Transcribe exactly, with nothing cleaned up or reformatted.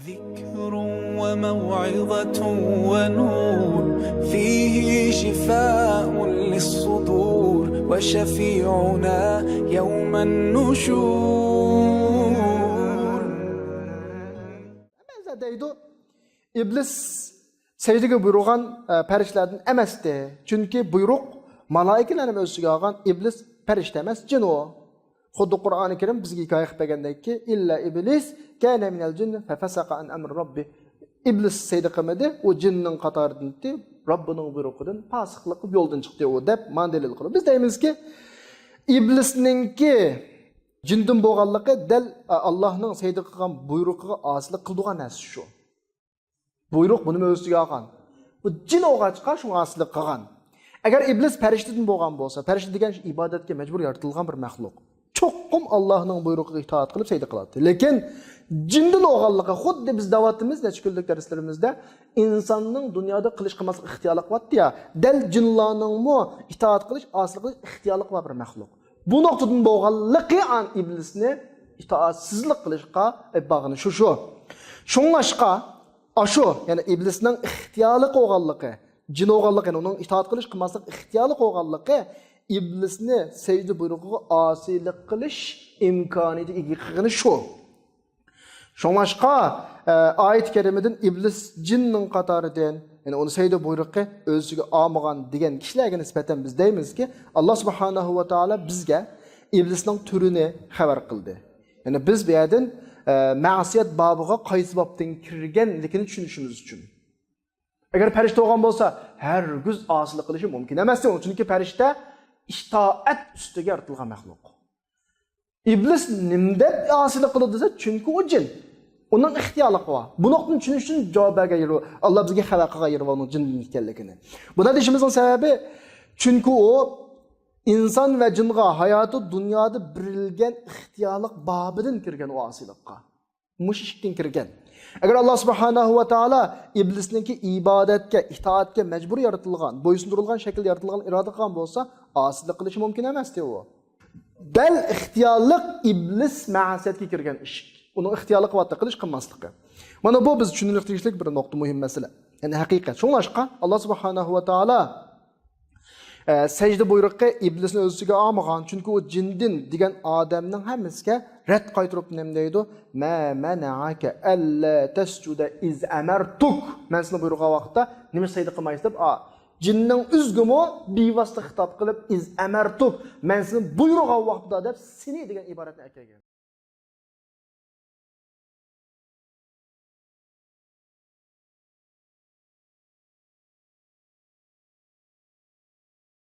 ذكر وموعظة ونور، فيه شفاء للصدور، وشفيعنا يوم النشور. دەيدۇ، ئىبلىس سەجدىگە بۇيرۇغان، ئە، پەرىشتىلەردىن ئەمەستى. چۈنكى بۇيرۇق مالائىكىلەرنى ئۆز ئىچىگە ئالغان، ئىبلىس پەرىشتە ئەمەس، جىن ئۇ. خۇددى قۇرئانى كەرىم بىزگە ھېكايە قىلىپ بەرگەندەككى، «إلا إبليس كان من الجن ففسق عن أمر ربه.» ئىبلىس سەجدە قىلمىدى، ئۇ جىننىڭ قاتارىدىن ئىدى، رەببىنىڭ بۇيرۇقىدىن پاسىقلىق قىلىپ يولدىن چىقتى ئۇ، دەپ مانا دەلىل قىلىدۇ. بىز دەيمىزكى، ئىبلىسنىڭكى جىندىن بولغانلىقى دەل، ئە، ئاللاھنىڭ سەجدە قىلغان بۇيرۇقىغا ئاسىيلىق قىلىدىغان نەرسە شۇ. بۇيرۇق بۇنى ئۆز ئۈستىگە ئالغان. بۇ جىن بولغاچقا شۇڭا ئاسىيلىق قىلغان. ئەگەر ئىبلىس پەرىشتىدىن بولغان بولسا، پەرىشتە دېگەن ئىبادەتكە مەجبۇر يارىتىلغان بىر مەخلۇق. چوقۇم ئاللاھنىڭ بۇيرۇقىغا ئىتائەت قىلىپ سەجدە قىلاتتى. لېكىن جىندىن بولغانلىقى، خۇددى بىز دەۋاتىمىز نەچچە كۈنلۈك دەرسلىرىمىزدە، ئىنساننىڭ دۇنيادا قىلىش قىلماسلىق ئىختىيارلىقى بارتتى يا، دەل جىنلارنىڭمۇ ئىتائەت قىلىش، ئاسىيلىق قىلىش ئىختىيارلىقى بار بىر مەخلۇق. بۇ نۇقتىدىن بولغانلىقى ئان ئىبلىسنى ئىتائەتسىزلىك قىلىشقا ئېلىپ بارغىنى شۇ، شۇ. شۇڭلاشقا، ئاشۇ، يەنى ئىبلىسنىڭ ئىختىيارلىق بولغانلىقى، جىن بولغانلىقى، يەنى ئۇنىڭ ئىتائەت قىلىش، قىلماسلىق ئىختىيارلىق بولغانلىقى ئىبلىسنى سەجدە بۇيرۇقىغا ئاسىيلىق قىلىش ئىمكانىيىتىگە ئىگە قىلغىنى شۇ. شۇڭلاشقا، ئە، ئايەت كەرىمىدىن ئىبلىس جىننىڭ قاتارىدىن، يەنى ئۇنى سەجدە بۇيرۇقى ئۆزىگە ئالمىغان دېگەن كىشىلەرگە نىسبەتەن بىز دەيمىزكى، ئاللا سۇبھانەھۇ ۋە تائالا بىزگە ئىبلىسنىڭ تۈرىنى خەۋەر قىلدى. يەنى بىز بۇ يەردىن، ئە، مەسىيەت بابىغا قايسى بابتىن كىرگەنلىكىنى چۈشىنىشىمىز ئۈچۈن. ئەگەر پەرىشتە بولغان بولسا، ھەرگىز ئاسىيلىق قىلىشى مۇمكىن ئەمەس. چۈنكى پەرىشتە ئىتائەت ئۈستىگە يارىتىلغان مەخلۇق. ئىبلىس نېمە دەپ ئاسىيلىق قىلىدۇ دېسە، چۈنكى ئۇ جىن. ئۇنىڭ ئىختىيارلىقى بار. بۇ نۇقتىنى چۈشىنىش ئۈچۈن جاۋاب بەرگەن يېرى، ئاللا بىزگە خەۋەر قىلغان يېرى بار ئۇنىڭ جىندىن ئىكەنلىكىنى. بۇنداق دېيىشىمىزنىڭ سەۋەبى، چۈنكى ئۇ ئىنسان ۋە جىنغا ھاياتى دۇنيادا بېرىلگەن ئىختىيارلىق بابىدىن كىرگەن ئۇ ئاسىيلىققا. مۇشۇ ئىشىكتىن كىرگەن. ئەگەر ئاللا سۇبھانەھۇ ۋە تائالا ئىبلىسنىڭكى ئىبادەتكە، ئىتائەتكە مەجبۇر يارىتىلغان، بويسۇندۇرۇلغان شەكىلدە يارىتىلغان ئىرادە قىلغان بولسا، ئاسىيلىق قىلىشى مۇمكىن ئەمەستى ئۇ. دەل ئىختىيارلىق ئىبلىس مەسىيەتكە كىرگەن ئىشىك. ئۇنىڭ ئىختىيارلىقى بارتتى قىلىش قىلماسلىقى. مانا بۇ بىز چۈشىنىشكە تېگىشلىك بىر نۇقتا، مۇھىم مەسىلە. يەنى ھەقىقەت. شۇڭلاشقا، ئاللا سۇبھانەھۇ ۋە تائالا، ئە، سەجدە بۇيرۇقى ئىبلىسنى ئۆز ئىچىگە ئالمىغان، چۈنكى ئۇ جىندىن دېگەن ئادەمنىڭ ھەممىسىگە رەت قايتۇرۇپ نېمە دەيدۇ؟ ما مەنەئەكە ئەللا تەسجۇدە ئىز ئەمەرتۇك. مەن سېنى بۇيرۇغان ۋاقىتتا نېمە سەجدە قىلمايسىز دەپ، ئا، جىننىڭ ئۆزىگىمۇ بىۋاسىتە خىتاب قىلىپ، ئىز ئەمەرتۇك، مەن سېنى بۇيرۇغان ۋاقتىدا دەپ سېنى دېگەن ئىبارەتنى ئەكەلگەن.